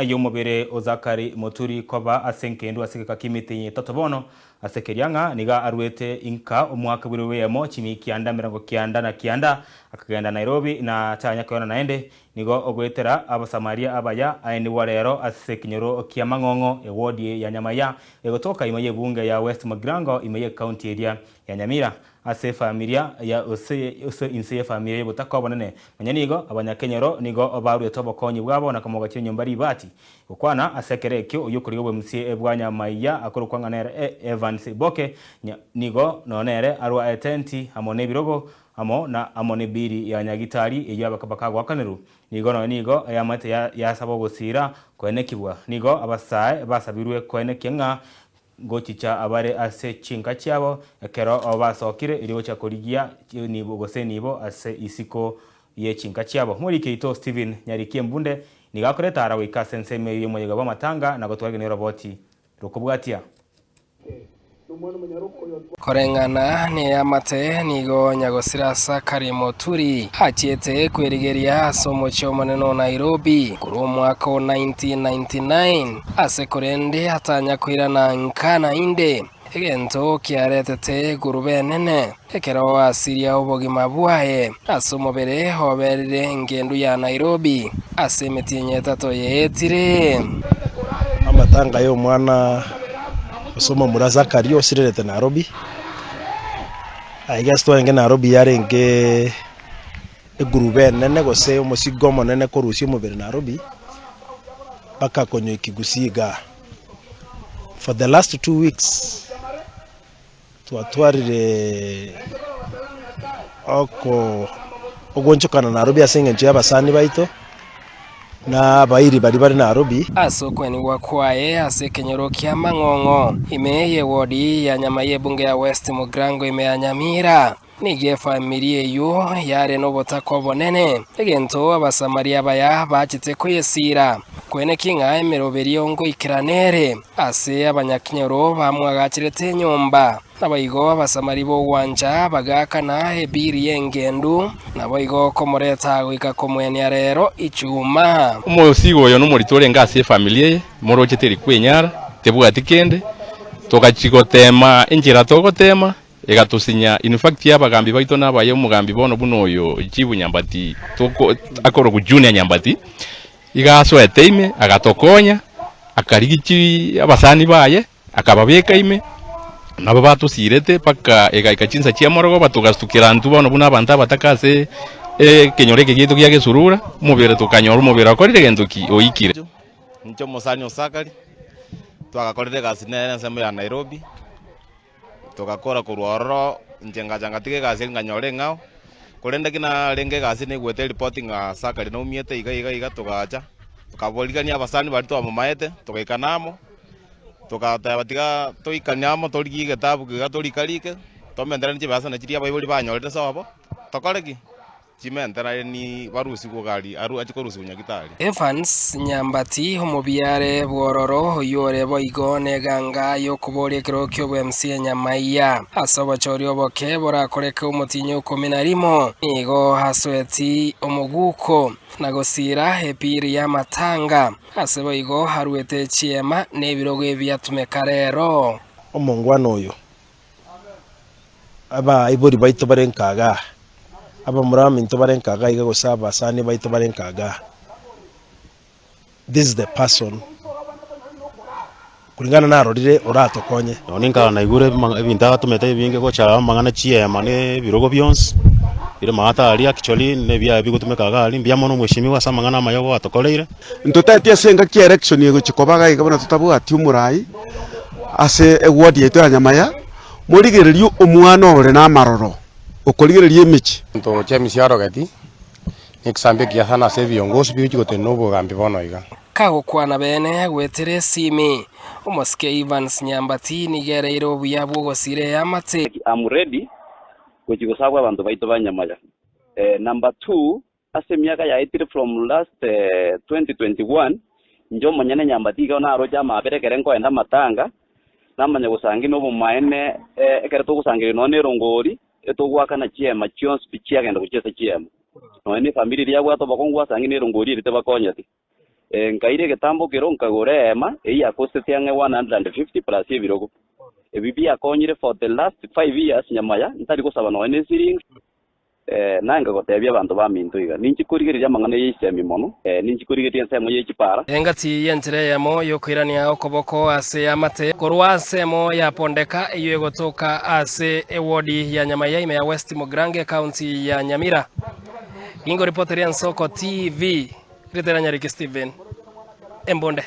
y'omobere o Zachary Moturi koba ase engendu ase egeka ki'emetienyi etato bono, ase keria ng'a nigo aruete inka omwaka bw'erobo eyemo chimi kianda 94 akagenda Nairobi na tanya koyona naende, nigo ogoetera Abasamaria abaya aenigwa rero ase ekenyoro kia Mang'ong'o ewodi ya Nyamaiya egotoka ime y'ebunge ya West Mugirango ime y'ecounty eria ya Nyamira. Ase efamilia ya ase inse y'efamilia y'obotaka obonene. Nonya nigo, abanyakenyoro nigo baruete obokonyi bwabo na komogachera enyomba ribati. Gokwana ase ekero ekio oyio okorigia obwemusie bwa nyamaiya akorokwa ng'a nere Evans Boke nigo nonya nere arwa etenti amo nebirogo amo na amo nebiri ya nyagitari eyio bakagoakanerwa. Nigo nonya nigo eamate yasaba ogosiira koenekigwa. Nigo abasae basabirwe koenekia ng'a Ngochicha abare ase chinka chiabo ekero basokire, erio gochia korigia enibo gose enibo ase isiko ye chinka chiabo. Omoriki oito Stephen Nyariki Embunde nigo akoreta ara goika ase ensemo eyio y'omoyega bw'amatanga na gotwarigania oroboti rokobwatia. Koreng'ana neamate, nigo nyagosira Zachary Moturi achiete kwerigeria ase omochie omonene o Nairobi korwa omwaka o 1999. Ase korende atanya koirana nka naende, egento kiaretete egurube enene, ekero asiria obogima bwaye ase omobere oberire engendu ya Nairobi ase emetienyi etato yaetire. Amatanga y'omwana ase omomura Zakaria osirerete Nairobi, aiga ase twarenge Nairobi yarenge egurube enene gose omosigo omonene korusia omobere Nairobi mpaka konywa ekegusii igaa. For the last 2 weeks twatwarire oko ogoonchokana Nairobi ase eng'encho y'abasani baito na abairi baria bare Nairobi. Ase okwenigwa kwaye ase ekenyoro kia Mang'ong'o, ime y'ewodi ya Nyama y'ebunge ya West Mugirango ime ya Nyamira. Nigo efamiri eyio yare nobotaka obonene, egento Abasamaria abaya bachete koyesiira, kweneki ng'a emeroberio ngoikerana ere ase abanyakenyoro bamwagacherete enyomba. Naboigo Abasamari b'ogwancha bagaakana ebiri y'engendu, naboigo komoreta goika komwenia rero ichuma. Omosigo oyo nomorito orenge ase efamiri eye, moroche teri kwenyara, tebwati kende, togachia goteema enchera togoteema, Egatosinya, in fact abagambi baito nabaye omogambi bono buna oyo Chief Nyambati toko akorokwa Junior Nyambati, iga asoete ime agatokonya, akarigia chi abasani baye akababeka ime, nabo batosirete mpaka egaika chinsa chia morogoba togasukera intwe bono buna abanto abataka ase ekenyoro eke giaito gia Gesurura, omobere tokanyora omobere okorire gento ki? Oikire. Inche omosani o Sakari, twagakorire egasi nere ensemo ya Nairobi. Togakora korwa ororo, inche ngacha ngatiga egasi eria nkanyora eng'ao, korende ki narenge egasi naigwete eripoti ng'a Sakari naumiete iga iga iga, togacha, tokaborigania abasani baria twamomaete, togaikana amo, togateba tiga toikane amo torigie egetabu iga torikarike, tomenteranie chibesa nachiria abaibori banyorire sobo, tokore ki? Chimenterani barusigwe gari arue achie korusigwa nyagitari. Evans Nyambati, omobiare bw'ororo oyio ore boigo neganga y'okoboria ekerogo ki'obwemc Nyamaiya ase obochori oboke borakoreke omotinyi okomi na rimo, nigo asoeti omoguko na gosiira epiiri y'amatanga, ase boigo aruete chiema na ebirogo ebiatumeka rero. Omongwana oyo Abaibori baito bare nkagaa, abamura baminto bare nkagaa iga gose abasani baito bare nkagaa, this is the person kulingana narorire oratokonye. Nonye ninkare naigure ebinto atomete ebinge gocha amang'ana chiema na ebirogo bionsi, bire maate aria actually na ebiaye bigotumeka iga aria, mbuya mono omweshimiwa ase amang'ana amaya gwatokoreire. Ntotaeti ase engaki ya election egochia koba iga iga buna totabwati omorai ase eward yaito ya Nyamaya. Morigererie omwana ore namaroro, okorigereria emechie. Omonto James arogeti, negesambe ekiya sana ase ebiongosi bigochia gotenena obogambi bono iga. Kagokwana bene goetera esimi, omosike Evans Nyambati nigo ereire obuya bw'ogosiira eamate. Am ready gochia gosabwa abanto baito ba Nyamaya. Number two, ase emiaka yaetire from last 2021, inche omonyene Nyambati iga naroche amabera ekere nkoenda amatanga, namanya gosangi nobomaene ekere togosangereria nonya na erongori, etogoakana chiema chionsi pi chiagenda gochia ase chiema. Nonya na efamiri eria yabwate obokong'u gwasangi na erongori eria tebakonyeti. Nkaira egetambokero nkagora eema eyio yakostete ang'e 150 plus ebirogo. Ebi biakonyire for the last 5 years Nyamaya ntari gosaba nonya ne esiringi. Naye nkagotebia abanto baminto iga, Ninche korigereria amang'ana y'eisemi mono, ninche korigereria ensemo ye chipara. Engati y'enchera eyemo y'okoirania okoboko ase amate korwa ensemo ya Pondeka eyio egotoka ase ewodi ya Nyamaiya ime ya West Mugirango ekaunti ya Nyamira. Gingo ripoteria Ensoko TV, Ritera Nyariki Stephen, Embunde.